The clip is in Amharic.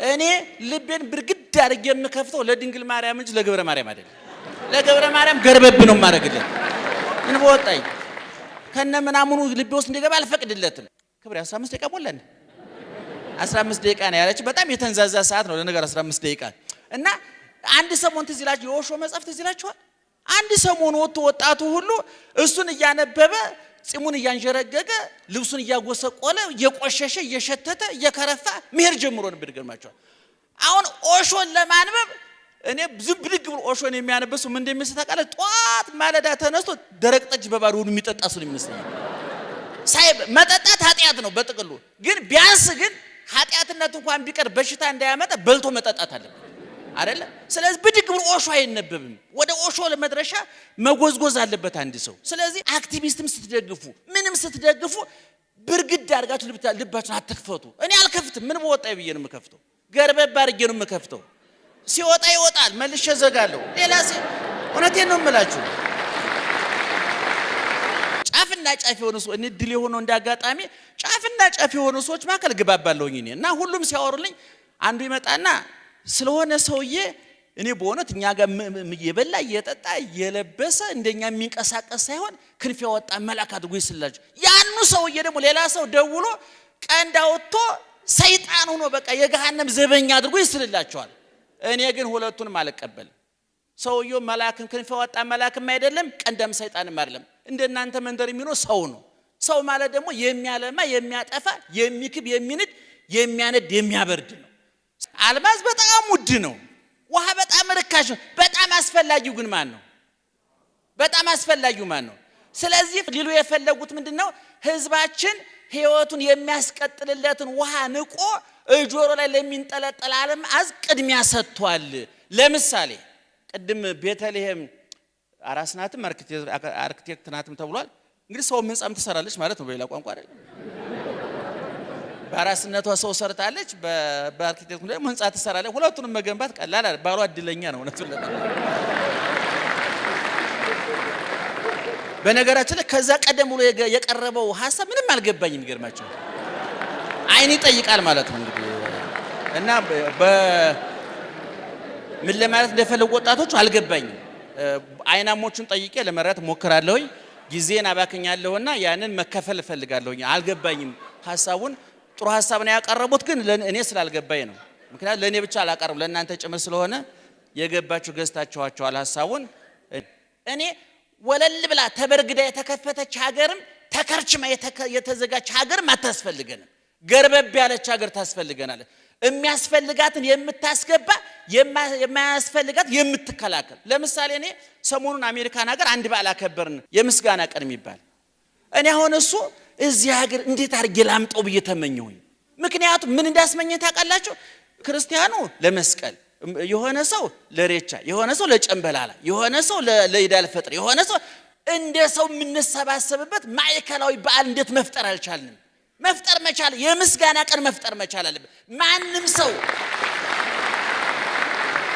እኔ ልቤን ብርግድ አድርጌ የምከፍተው ለድንግል ማርያም እንጂ ለገብረ ማርያም አይደለም። ለገብረ ማርያም ገርበብ ነው የማደርግለት። ምን በወጣኝ ከነ ምናምኑ ልቤ ውስጥ እንዲገባ አልፈቅድለትም። ክብሬ 15 ደቂቃ ሞላን። 15 ደቂቃ ነው ያለች። በጣም የተንዛዛ ሰዓት ነው ለነገር 15 ደቂቃ። እና አንድ ሰሞን ትዝ ይላችሁ የኦሾ መጽሐፍ ትዝ ይላችኋል? አንድ ሰሞን ወጥቶ ወጣቱ ሁሉ እሱን እያነበበ ጺሙን እያንዠረገገ ልብሱን እያጎሰቆለ እየቆሸሸ እየሸተተ እየከረፋ መሄድ ጀምሮ ነበር። ይገርማችኋል። አሁን ኦሾን ለማንበብ እኔ ዝም ብድግ ብሎ ኦሾን የሚያነብ ሰው ምን እንደሚመስል ታውቃለህ? ጧት ማለዳ ተነስቶ ደረቅ ጠጅ በባዶ ሆዱ የሚጠጣ ሰው ነው የሚመስለኝ። ሳይ መጠጣት ኃጢአት ነው በጥቅሉ፣ ግን ቢያንስ ግን ኃጢአትነት እንኳን ቢቀር በሽታ እንዳያመጣ በልቶ መጠጣት አለበት አይደለ? ስለዚህ ብድግ ብሎ ኦሾ አይነበብም። ወደ ኦሾ ለመድረሻ መጎዝጎዝ አለበት አንድ ሰው። ስለዚህ አክቲቪስትም ስትደግፉ ምንም ስትደግፉ ብርግድ አድርጋችሁ ልባችሁን አትክፈቱ። እኔ አልከፍትም። ምን በወጣኝ ብዬ ነው የምከፍተው? ገርበብ አድርጌ ነው የምከፍተው። ሲወጣ ይወጣል፣ መልሼ እዘጋለሁ። ሌላ እውነቴን ነው የምላችሁ። ጫፍና ጫፍ የሆኑ ሰዎች እኔ እድል የሆነው እንዳጋጣሚ ጫፍና ጫፍ የሆኑ ሰዎች መካከል እግባባለሁኝ እኔ እና ሁሉም ሲያወሩልኝ አንዱ ይመጣና ስለሆነ ሰውዬ እኔ በእውነት እኛ ጋር እየበላ እየጠጣ እየለበሰ እንደኛ የሚንቀሳቀስ ሳይሆን ክንፍ ያወጣ መልአክ አድርጎ ይስላችሁ። ያኑ ሰውዬ ደግሞ ሌላ ሰው ደውሎ ቀንድ አውጥቶ ሰይጣን ሆኖ በቃ የገሃነም ዘበኛ አድርጎ ይስልላቸዋል። እኔ ግን ሁለቱንም አልቀበልም። ሰውየው መልአክም ክንፍ ያወጣ መልአክም አይደለም፣ ቀንዳም ሰይጣንም አይደለም። እንደናንተ መንደር የሚኖር ሰው ነው። ሰው ማለት ደግሞ የሚያለማ፣ የሚያጠፋ፣ የሚክብ፣ የሚንድ፣ የሚያነድ፣ የሚያበርድ ነው። አልማዝ በጣም ውድ ነው። ውሃ በጣም ርካሽ ነው። በጣም አስፈላጊው ግን ማን ነው? በጣም አስፈላጊው ማን ነው? ስለዚህ ሊሉ የፈለጉት ምንድነው? ህዝባችን ህይወቱን የሚያስቀጥልለትን ውሃ ንቆ ጆሮ ላይ ለሚንጠለጠል አልማዝ ቅድሚያ ሰጥቷል። ለምሳሌ ቅድም ቤተልሔም አራስ ናትም አርክቴክት ናትም ተብሏል። እንግዲህ ሰው ህንጻም ትሰራለች ማለት ነው፣ በሌላ ቋንቋ አይደለም። በአራስነቷ ሰው ሰርታለች፣ በአርክቴክቱ ደግሞ ህንጻ ትሰራለች። ሁለቱንም መገንባት ቀላል አይደለም። ባሏ እድለኛ ነው እውነቱን ለመናገር። በነገራችን ላይ ከዛ ቀደም ብሎ የቀረበው ሐሳብ ምንም አልገባኝም። ይገርማችኋል። አይን ይጠይቃል ማለት ነው እንግዲህ እና ምን ለማለት እንደፈለጉ ወጣቶቹ አልገባኝም። አይናሞቹን ጠይቄ ለመረዳት ሞክራለሁኝ። ጊዜን አባክኛለሁና ያንን መከፈል እፈልጋለሁኝ። አልገባኝም ሐሳቡን። ጥሩ ሐሳብ ነው ያቀረቡት፣ ግን እኔ ስላልገባኝ ነው። ምክንያቱም ለኔ ብቻ አላቀርብ ለእናንተ ጭምር ስለሆነ የገባችሁ ገዝታችኋቸዋል ሐሳቡን። እኔ ወለል ብላ ተበርግዳ የተከፈተች ሀገርም ተከርችማ የተዘጋች ሀገርም አታስፈልገንም። ገርበብ ያለች ሀገር ታስፈልገናለች። የሚያስፈልጋትን የምታስገባ የማያስፈልጋት የምትከላከል። ለምሳሌ እኔ ሰሞኑን አሜሪካን ሀገር አንድ በዓል አከበርን፣ የምስጋና ቀን የሚባል። እኔ አሁን እሱ እዚህ ሀገር እንዴት አድርጌ ላምጠው ብዬ ተመኘሁኝ። ምክንያቱም ምን እንዳስመኘኝ ታውቃላችሁ? ክርስቲያኑ ለመስቀል፣ የሆነ ሰው ለሬቻ፣ የሆነ ሰው ለጨንበላላ፣ የሆነ ሰው ለኢድ አል ፈጥር፣ የሆነ ሰው እንደ ሰው የምንሰባሰብበት ማዕከላዊ በዓል እንዴት መፍጠር አልቻልንም? መፍጠር መቻል የምስጋና ቀን መፍጠር መቻል አለብን። ማንም ሰው